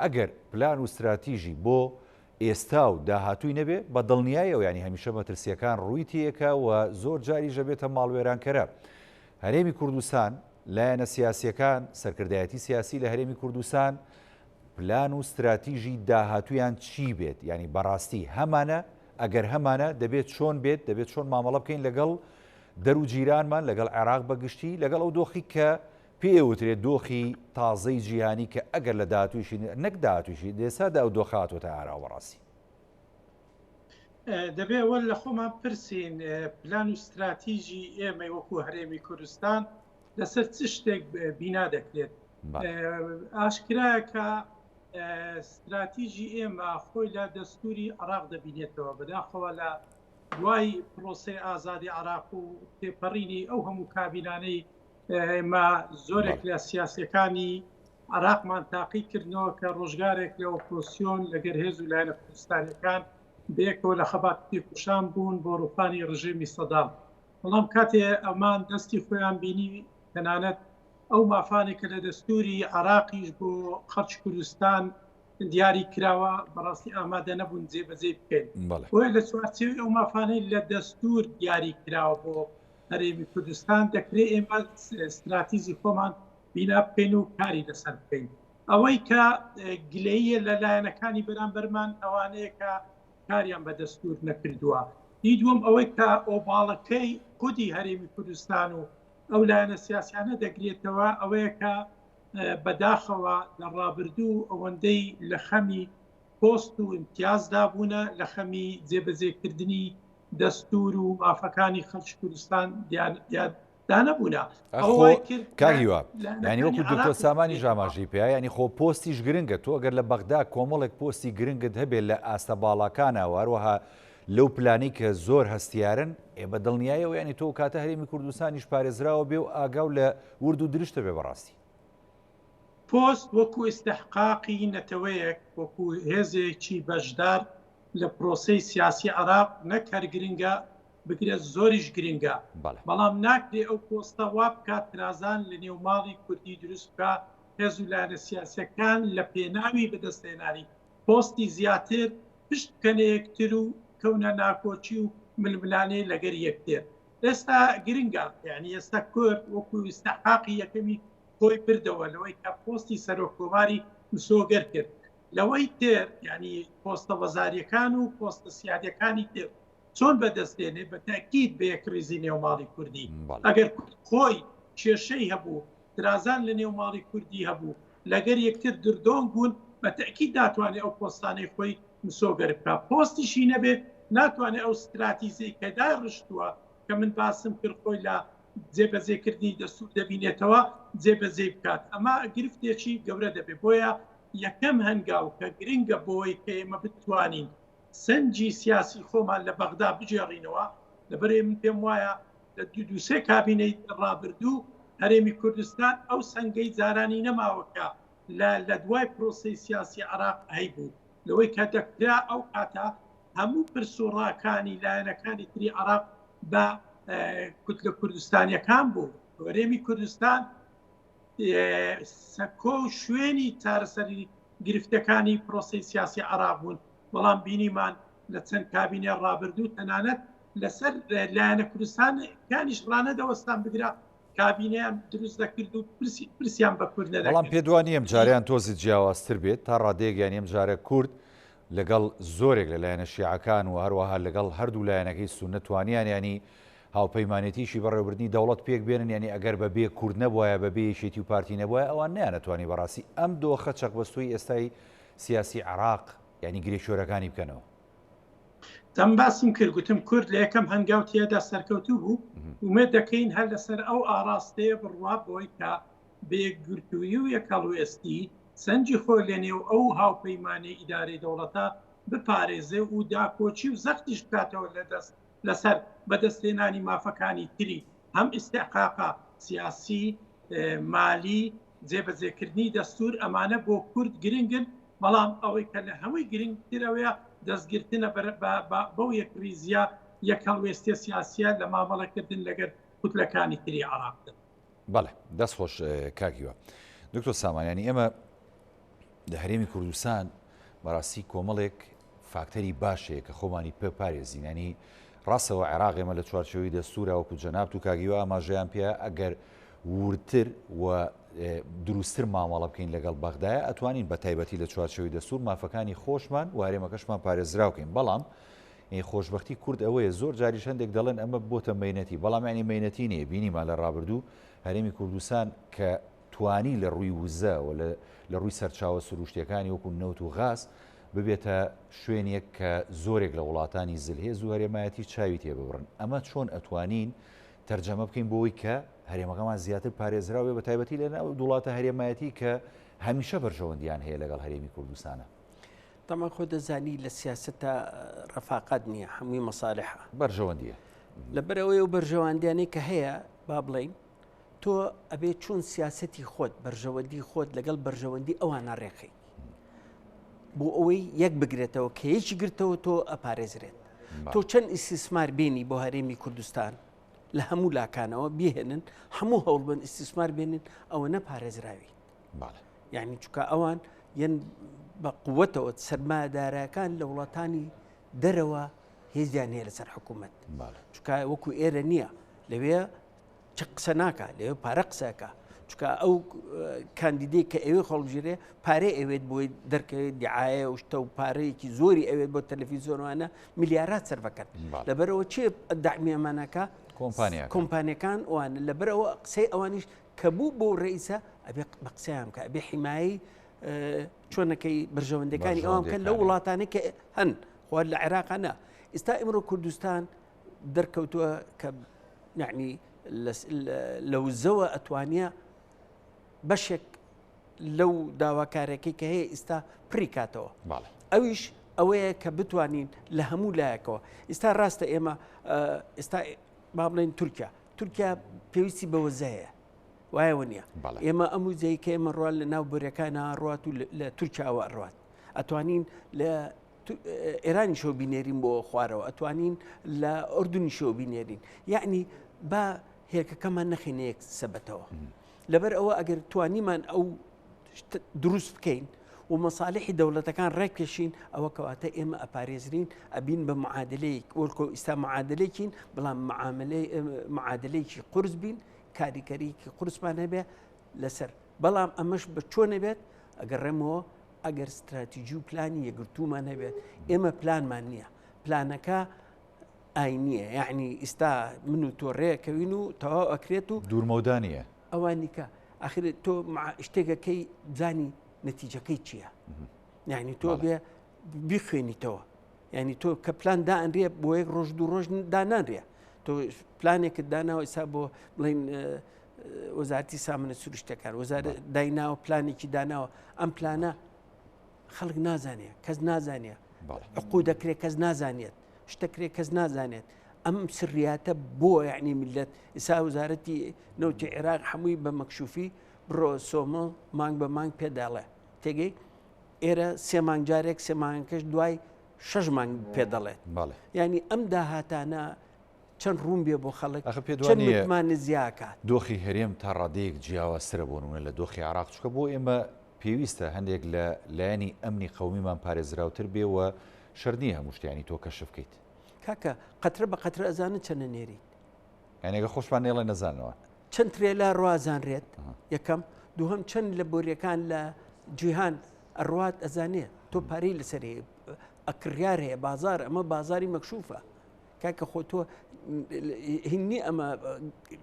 ئەگەر پلان و ستراتیژی بۆ ئێستا و داهاتووی نەبێ بە دڵنیایەوە یانی هەمیشە مەترسییەکان ڕووی تێیەکا و زۆر جاریش ئەبێتە ماڵوێرانکەرە. هەرێمی کوردستان، لایەنە سیاسییەکان، سەرکردایەتی سیاسی لە هەرێمی کوردستان پلان و ستراتیژی داهاتوویان چی بێت؟ یانی بەڕاستی هەمانە؟ ئەگەر هەمانە دەبێت چۆن بێت؟ دەبێت چۆن مامەڵە بکەین لەگەڵ دەر و جیرانمان، لەگەڵ عێراق بە گشتی، لەگەڵ ئەو دۆخی کە پێی ئەوترێت دۆخی تازەی جیهانی کە ئەگەر لە داهاتوویشی نەک داهاتوویشی لە ئێستادا ئەو دۆخە هاتووەتە ئاراوە بەڕاستی. دەبێ ئەوە لە خۆمان پرسین پلان و ستراتیژی ئێمەی وەکو هەرێمی کوردستان لەسەر چ شتێک بینا دەکرێت؟ ئاشکرایە کە ستراتیژی ئێمە خۆی لە دەستوری عراق دەبینێتەوە بەداخەوە لە دوای پرۆسەی ئازادی عراق و تێپەڕینی ئەو هەموو کابینانەی ئێمە زۆرێک لە سیاسەکانی عراقمان تاقی کردنەوە کە ڕۆژگارێک لە ئۆپۆسیۆن لەگەر هێز و لایەنە کوردستانیەکان بەیەکەوە لە خەبات تێکوشان بوون بۆ ڕوخانی ڕژێمی سەدام بەڵام کاتێ ئەمان دەستی خۆیان بینی تەنانەت ئەو مافانێک کە لە دەستوری عراقیش بۆ خەڵکی کوردستان دیاری کراوە بەڕاستی ئامادە نەبوون جێبەجێ بکەین بۆیە لە چوارچێوەی ئەو مافانەی لە دەستور دیاری کراوە بۆ هەرێمی کوردستان دەکرێت ئێمە ستراتیزی خۆمان بینا بکەین و کاری لەسەر بکەین ئەوەی کە گلەیە لە لایەنەکانی بەرامبەرمان ئەوانەیە کە کاریان بە دەستور نەکردووە هی دووەم ئەوەی کە ئۆباڵەکەی خودی هەرێمی کوردستان و ئەو لایەنە سیاسیانە دەگرێتەوە ئەوەیە کە بەداخەوە لە ڕابردوو ئەوەندەی لە خەمی پۆست و ئیمتیازدا بوونە لە خەمی جێبەجێکردنی دەستور و مافەکانی خەڵکی کوردستان دانەبوونە. ئەخۆ کاک هیوا یانی وەکو دکتۆر سامانیش ئاماژەی پێ یانی خۆ پۆستیش گرنگە تۆ ئەگەر لە بەغدا کۆمەڵێک پۆستی گرنگت هەبێت لە ئاستە باڵاکانە و هەروەها لەو پلانەی کە زۆر هەستیارن ئێ بە دڵنیایەوە یانی تۆ کاتە هەرێمی کوردستانیش پارێزراوە بێ و ئاگاو لە ورد و درشتە بێ بەڕاستی. پۆست وەکو ئیستحقاقی نەتەوەیەک، وەکو هێزێکی بەشدار لە پرۆسەی سیاسی عێراق نەک هەر گرنگە، بگرە زۆریش گرنگە، بەڵام ناکرێ ئەو پۆستە وا بکات ترازان لە نێو ماڵی کوردی دروست بکا، هێز و لایەنە سیاسیەکان لە پێناوی بەدەستهێنانی پۆستی زیاتر پشت بکەنە یەکتر و بکەونە ناکۆکی و ململانێ لەگەر یەکتر. ئێستا گرنگە، یانی ئێستا کورد وەکو ئیستحقاقی یەکەمی خۆی بردەوە لەوەی کە پۆستی سەرۆک کۆماری مسۆگەر کرد لەوەی تر یعنی پۆستە وەزاریەکان و پۆستە سیادەکانی تر چۆن بەدەست دێنێ بە تاکیید بە یەکڕیزی نێوماڵی کوردی ئەگەر خۆی کێشەی هەبوو ترازان لە نێو ماڵی کوردی هەبوو لەگەر یەکتر دردۆنگ بوون بە تاکیید ناتوانێت ئەو پۆستانەی خۆی مسۆگەر بکە پۆستیشی نەبێت ناتوانێت ئەو ستراتیزەی کە داڕشتووە کە من باسم کرد خۆی لە جێبەجێکردنی دەستور دەبینێتەوە جێبەجێی بکات ئەمە گرفتێکی گەورە دەبێت بۆیە یەکەم هەنگاو کە گرنگە بۆی کە ئێمە بتوانین سەنجی سیاسی خۆمان لە بەغدا بگێڕینەوە لەبەرێ من پێم وایە لە دوو دووسێ کابینەی ڕابردوو هەرێمی کوردستان ئەو سەنگەی جارانی نەماوە کە لە لە دوای پرۆسەی سیاسی عراق هەیبوو لەوەی کە دەکرا ئەو کاتە هەموو پرس و ڕاکانی لایەنەکانی تری عراق بە کوتلە کوردستانیەکان بوو هەرێمی کوردستان سەکۆ و شوێنی چارەسەری گرفتەکانی پرۆسی سیاسی عراق بوون بەڵام بینیمان لە چەند کابینێ ڕابردوو تەنانەت لەسەر لایەنە کوردستان کانیش ڕانەدەوەستان بگرە کابینیان دروست دەکرد و پرسیان بە کورد نەدەکرد. بەڵام پێت وا نییە ئەم جارەیان تۆزی جیاوازتر بێت تا ڕادەیەک یانی ئەم جارە کورد لەگەڵ زۆرێک لە لایەنە شیعەکان و هەروەها لەگەڵ هەردوو لایەنەکەی سوننە توانیان یانی هاوپەیمانێتیی بەڕێوەبردنی دەوڵەت پێک بێنن یانی ئەگەر بە بێ کورد نەبوایە بە بێ یەکێتی و پارتی نەبوایە ئەوان نەیانەتوانی بەڕاستی ئەم دۆخە چەقبەستووی ئێستای سیاسی عێراق یانی گرێ کوێرەکانی بکەنەوە. دەم باسم کرد گوتم کورد لە یەکەم هەنگاو تیادا سەرکەوتوو بوو ئومێد دەکەین هەر لەسەر ئەو ئاڕاستەیە بڕوا بۆی کە بە یەکگرتوویی و یەکهەڵوێستی سەنگی خۆی لە نێو ئەو هاوپەیمانیی ئیدارەی دەوڵەتە بپارێزێ و داکۆکی و زەختیش بکاتەوە لە دەست لەسەر بەدەستهێنانی مافەکانی تری هەم ئیستحقاقە سیاسی، مالی، جێبەجێکردنی دەستوور ئەمانە بۆ کورد گرنگن، بەڵام ئەوەی کە لە هەمووی گرنگتر ئەوەیە دەستگرتنە بەو یەکڕیزییە، یەکهەڵوێستییە سیاسییە لە مامەڵەکردن لەگەر کوتلەکانی تری عێراقدا. بەڵێ دەست خۆش کاک هیوا. دکتۆر سامان یانی ئێمە لە هەرێمی کوردستان بەڕاستی کۆمەڵێک فاکتەری باش هەیە کە خۆمانی پێ پارێزین ینی ڕاستەوە عێراق ئێمە لە چوارچێوەی دەستورە وەکو جەنابت و کاک هیوا ئاماژەیان پێ ئەگەر وردتر و دروستتر مامەڵە بکەین لەگەڵ بەغدایە ئەتوانین بە تایبەتی لە چوارچێوەی دەستور مافەکانی خۆشمان و هەرێمەکەشمان پارێزراوکەین بەڵام خۆشبەختی کورد ئەوەیە زۆر جاریش هەندێک دەڵێن ئەمە بۆتە مەینەتی بەڵام ینی مەینەتی نییە بینیمان لە ڕابردوو هەرێمی کوردستان کە توانی لە ڕووی وزە و لە ڕووی سەرچاوە سروشتیەکانی وەکو نەوت و غاز ببێتە شوێنێک کە زۆرێک لە وڵاتانی زلهێز و هەرێمایەتی چاوی تێببڕن ئەمە چۆن ئەتوانین تەرجەمە بکەین بۆی کە هەرێمەکەمان زیاتر پارێزراو بێ بە تایبەتی لە ناو وڵاتە هەرێمایەتی کە هەمیشە بەرژەوەندیان هەیە لەگەڵ هەرێمی کوردستانە. تەمان خۆ دەزانی لە سیاسەتە ڕەفاقەت نییە هەمووی مەسالحە بەرژەوەندیە لەبەرئەوەی ئەو بەرژەواندیانەی کە هەیە با بڵین تۆ ئەبێ چۆن سیاسەتی خۆت بەرژەوەندی خۆت لەگەڵ بەرژەوەندی ئەوانە ڕێکخەی بۆ ئەوەی یەک بگرێتەوە کە یەکی گرتەوە تۆ ئەپارێزرێت تۆ چەند ئیسیسمار بینی بۆ هەرێمی کوردستان لە هەموو لاکانەوە بهێنن هەموو هەوڵبن ئیسیسمار بێنن ئەوە نەپارێزراوی یعنی چکە ئەوان یەن بە قوتەوە سەرمایەدارەکان لە وڵاتانی دەرەوە هێزیان هەیە لەسەر حکوومەت چکە وەکو ئێرە نییە لەوێ چ قسە ناکە لەوێ پارە قسەکە چکە ئەو کاندیدێک کە ئەوێ خۆڵبژێرێ پارەی ئەوێت بۆی دەرکەوێت دیعاە و شتە و پارەیەکی زۆری ئەوێت بۆ تەلەفیزیۆنوانە ملیارات سەرفەکەن لەبەرەوە چێ دەعمی ئەمانەکە کۆمپانیەکان وان لەبەرەوە قسەی ئەوانیش کە بوو بۆ ڕئیسە ئەبێ بە قسەیان بکە ئەبێ حیمایی چۆنەکەی بەرژەوەندەکانی ئەوان بکەن لەو وڵاتانەی کە هەن خۆ لە عێراقا نا ئێستا ئیمڕۆ کوردستان دەرکەوتووە کە یعنی لە وزەوە ئەتوانیە بەشێک لەو داواکارەکەی کە هەیە ئیستا پڕی کاتەوە ئەویش ئەوەیە کە بتوانین لە هەموو لایەکەوە ئیستا ڕاستە ئێمە ئێستا با بڵێن تورکیا تورکیا پێویستی بە وزەیە. وایە نیە ئێمە ئەم وزەی کە ئێمە ڕوان لە ناو بۆریەکانە ڕات و لە تورکیاوە ڕات ئەتوانین لە ئێرانیشەوە بینێرین بۆ خوارەوە ئەتوانین لە ئۆردونیشەوە بینێرین یعنی با هێلکەکەمان نەخینە یەک سەبەتەوە لەبەر ئەوە ئەگەر توانیمان ئەو دروست بکەین و مەساالحی دەوڵەتەکان ڕێککێشین ئەوە کەواتە ئێمە ئەپارێزرین ئەبین بە معادلەیەک وەکو ئیستا معادلێکین بەڵام معادلەیەکی قرس بین کاریکەریکی قورسمان هەبێ لەسەر بەڵام ئەمەش بە چۆنە بێت ئەگەڕێمەوە ئەگەر ستراتیجی و پلانی یەکگرتوومان هەبێت ئێمە پلانمان نییە پلانەکە ئاینیە یعنی ئیستا من و تۆ ڕێکەوین و تەواو ئەکرێت و دوورمەودا نییە ئەوانیکە ئاخر تۆ شتێکەکەی زانی نەتیجەکەی چییە؟ یعنی تۆ بێ بیخوێنیتەوە یعنی تۆ کە پلان دائەنرێ بۆ یەک ڕۆژ دوو ڕۆژ دانانرێ تۆ پلانێکت داناوە ئیسا بۆ بڵین وەزارتی سامنە سروشتەکان وەزار دایناوە پلانێکی داناوە ئەم پلانە خەڵک نازانێت کەس نازانێت عقو دەکرێت کەس نازانێت شتەکرێت کەس نازانێت ئەم سریاتە بۆ یعنی میلەت ئیسا وەزارەتی نەوتی عێراق هەمووی بە مەکشوفی بڕۆ سۆمە مانگ بە مانگ پێداڵێ تێگەی ئێرە سێ مانگ جارێک سێ مانگەکەش دوای شەش مانگ پێ دەڵێت ینی ئەم داهاتانە چەند ڕوون بێ بۆ خەڵک ئەخە پێت چەند وانییە متمانە زیاکات. دۆخی هەرێم تا ڕادەیەک جیاوازترە بۆ نمونە لە دۆخی عێراق چونکە بۆ ئێمە پێویستە هەندێک لە لایەنی ئەمنی قەومیمان پارێزراوتر بێ و شەرت نییە هەموو شتیانی تۆ کەشف بکەیت. کاکە قەترە بە قەترە ئەزانن چەنە نێریت. یانی ئەگەر خۆشمان نەیڵێن نەزاننەوە. چەند ترێلا ڕوا ئەزانرێت یەکەم دووهەم چەند لە بۆریەکان لە جیهان ئەڕوات ئەزانێ تۆ پارەی لەسەر هەیە ئەکڕیار هەیە بازار ئەمە بازاری مەکشوفە کاکە خۆ تۆ هینی ئەمە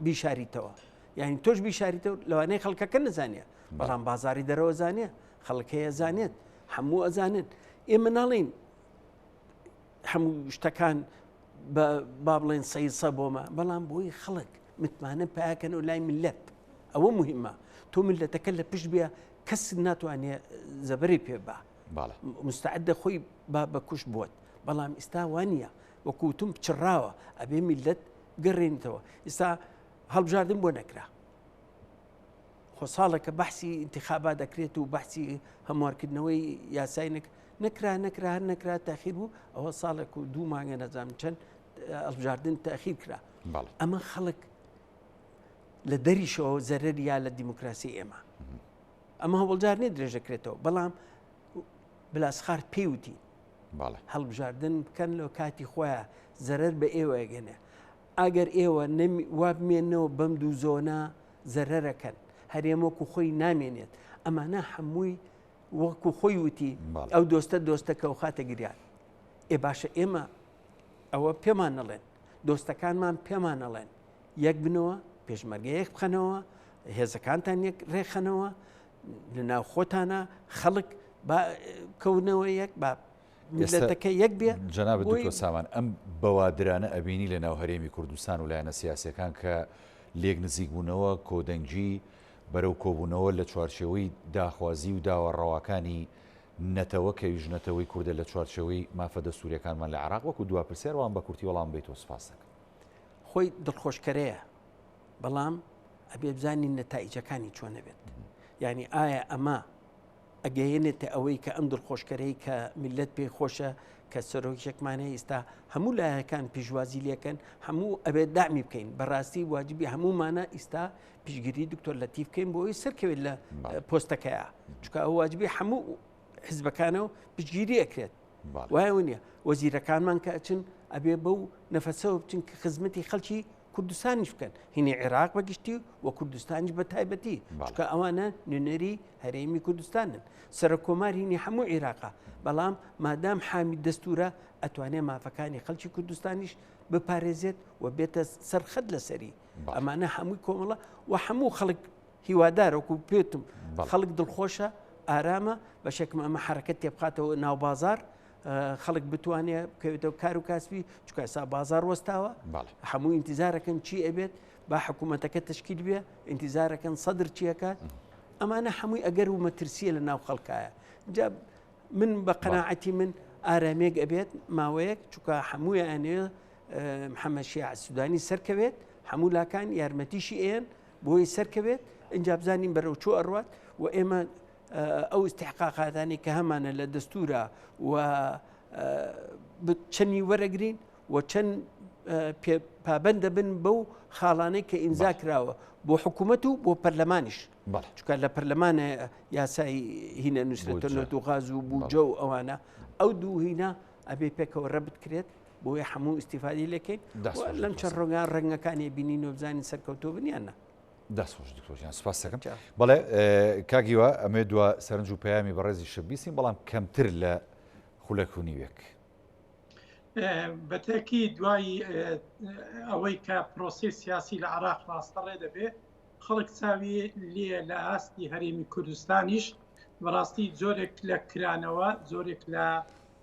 بیشاریتەوە یعنی تۆش بیشاریتەوە لەوانەیە خەڵکەکە نزانێ بەڵام بازاری دەرەوە زانێ خەڵک هەیە زانێت هەموو ئەزانن ئێمە ناڵین هەموو شتەکان بە با بڵێن سەیسە بۆمە بەڵام بۆی خەڵک متمانە پیاکەن و لای ملت ئەوە مهمە تۆ ملەتەکە لە پشت بێ کەس ناتوانێت زەبری پێ بە مستعدە خۆی با بە کوش بۆت بەڵام ئیستا وانە وەکوتم چڕاوە ئەبێ میلەت گەڕێنیتەوە ئیستا هەڵبژاردن بۆ نەکرا خۆ ساڵێکە بەحسی ئینتخابات دەکرێت و بەحسی هەموارکردنەوەی یاسای نەک نەکرا نەکرا هەر نەکرا تاخیر بوو ئەوە ساڵێک و دوو مانگە نەزانم چەند هەڵبژاردن تاخیر کرا ئەمە خەڵک لە دەریشەوە زەرەریا لە دیموکراسی ئێمە ئەمە هەوڵجار نیە درێژەکرێتەوە بەڵام بلاسخار پێیوتی هەڵبژاردن بکەن لە کاتی خۆیان زەرەر بە ئێوەگەنێ ئەگەر ئێوە وا بمێنەوە بەم دوو زۆنە زەرەرەکەن هەرێم وەکو خۆی نامێنێت ئەمانە هەمووی وەکو خۆی وتی ئەو دۆستە دۆستەکە و خاتە گریان ئێ باشە ئێمە ئەوە پێمان نەڵێن دۆستەکانمان پێمان نەڵێن یەک بنەوە پێشمەرگە یەک بخەنەوە هێزەکانتان یەک ڕێخەنەوە لە ناو خۆتانە خەڵک کەونەوە یەک با میللەتەکە یەک بێ. جەنابت دکتۆر سامان ئەم بەوادرانە ئەبینی لە ناو هەرێمی کوردستان و لایەنە سیاسیەکان کە لێک نزیک بوونەوە کۆدەنگی بەرەو کۆبوونەوە لە چوارچێوەی داخوازی و داوا ڕەواکانی نەتەوە کە ئەویش نەتەوەی کوردە لە چوارچێوەی مافە دەستوریەکانمان لە عێراق وەکو دوا پرسیار وەڵام بە کورتی وەڵام بەیتەوە سوپاست دەکەم. خۆی دڵخۆشکەرەیە بەڵام ئەبێ بزانین نەتائیجەکانی چۆن ئەبێت یانی ئایا ئەمە ئەگەیەنێتە ئەوەی کە ئەم دڵخۆشکەرەی کە میللەت پێی خۆشە کە سەرۆکێکمان هەیە ئیستا هەموو لایەکان پیشوازی لێکەن هەموو ئەبێت دامی بکەین بەڕاستی واجبی هەموومانە ئیستا پشگیری دکتۆر لەتیف بکەین بۆ ئەوی سەرکەوێت لە پۆستەکەیە چکە ئەو واجبی هەموو حزبەکانە و پشگیری ئەکرێت وایە نیە وەزیرەکانمان کە ئەچن ئەبێ بەو نەفەسەوە بچن کە خزمەتی خەڵکی کوردستانیش بکەن هینی عێراق بەگشتی و کوردستانیش بە تایبەتی چکە ئەوانە نوێنەری هەرێمی کوردستانن سەرۆک کۆمار هینی هەموو عێراقا بەڵام مادام حامی دەستورە ئەتوانێ مافەکانی خەڵکی کوردستانیش بپارێزێت و بێتە سەرخەت لەسەری ئەمانە هەمووی کۆمەڵە و هەموو خەڵک هیوادارە وەکو پێتم خەڵک دڵخۆشە ئارامە بەشێکم ئەمە حرەکەت تێبخاتەوە ناو بازار خەڵک بتوانێت بکەوێتەوە کار و کاسبی چکە ئێستا بازار وەستاوە هەموو ئینتیزارەکەن چی ئەبێت با حکوومەتەکە تشکیل بێ ئینتیزارەکەن سەدر چیەکات ئەمانە هەمووی ئەگەر و مەترسیە لە ناو خەڵکایە جا من بە قەناعەتی من ئارامێک ئەبێت ماوەیەک چکە هەموویانێ محەممەد شیاع سودانی سەرکەوێت هەموو لاکان یارمەتیشی ئێن بۆی سەرکەوێت. ئینجا بزانین بەرەو چۆ ئەڕوات و ئێمە ئەو ئیستحقاقاتانی کە هەمانە لە دەستورە و چەنی وەرەگرین و چەند پابند دەبن بەو خاڵانەی کە ئیمزا کراوە بۆ حکوومەت و بۆ پەرلەمانیش چکە لە پەرلەمانە یاسای هینە نووسرێتە نەوت و غاز و بودجە و ئەوانە ئەو دوو هینە ئەبێ پێکەوە رەبت کرێت بۆیە هەموو ئیسیفادی لەکەین لەم چەند ڕۆگان ڕەنگەکانی بینین و بزانین سەرکەوتۆ بنیانە. دەست خۆش دکتۆر گیان سوپاس دەکەم. بەڵێ کاک هیوا ئەمێ دوا سەرنج و پەیامی بەڕێزیشت بیستین بەڵام کەمتر لە خولەک و نیوێک. بە تەئکید دوای ئەوەی کە پرۆسەی سیاسی لە عراق ڕاستەڕێ دەبێ خەڵک چاوی لێ لە ئاستی هەرێمی کوردستانیش بەڕاستی جۆرێک لە کرانەوە جۆرێک لە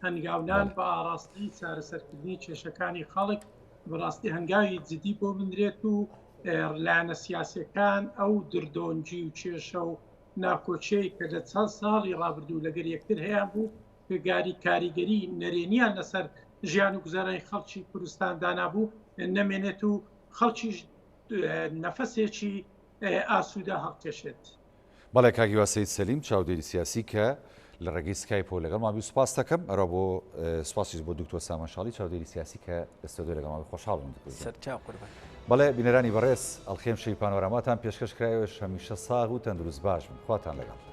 هەنگاونان بە ئاراستەی چارەسەرکردنی کێشەکانی خەڵک بەڕاستی هەنگاوی جدی بۆ بنرێت و لایەنە سیاسەکان ئەو دردۆنجی و کێشە و ناکۆچەی کە لە چەند ساڵی ڕابردوو لەگەر یەکتر هەیان بوو گاری کاریگەری نەرێنیان لەسەر ژیان و گوزارانی خەڵکی کوردستان دانابوو نەمێنێت و خەڵکیش نەفەسێکی ئاسوودە هەڵکێشێت. بەڵێ کاک هیوا سەید سەلیم چاودێری سیاسی کە لە ڕێگەی سکایپەوە لەگەڵمان بوو سوپاس دەکەم ئەرا بۆ سوپاسیش بۆ دکتۆر سامان شاڵی چاودێری سیاسی کە لە ستۆدیۆ لەگەڵمان بوو خۆشحاڵ بووم دکتۆر گیان. سەرچاو قوربان. بەڵێ بینەرانی بەڕێز ئەڵقەی ئەمشەوی پانۆراماتان پێشکەش کرا ئێوەش هەمیشە ساغ و تەندروست باش بن خواتان لەگەڵ.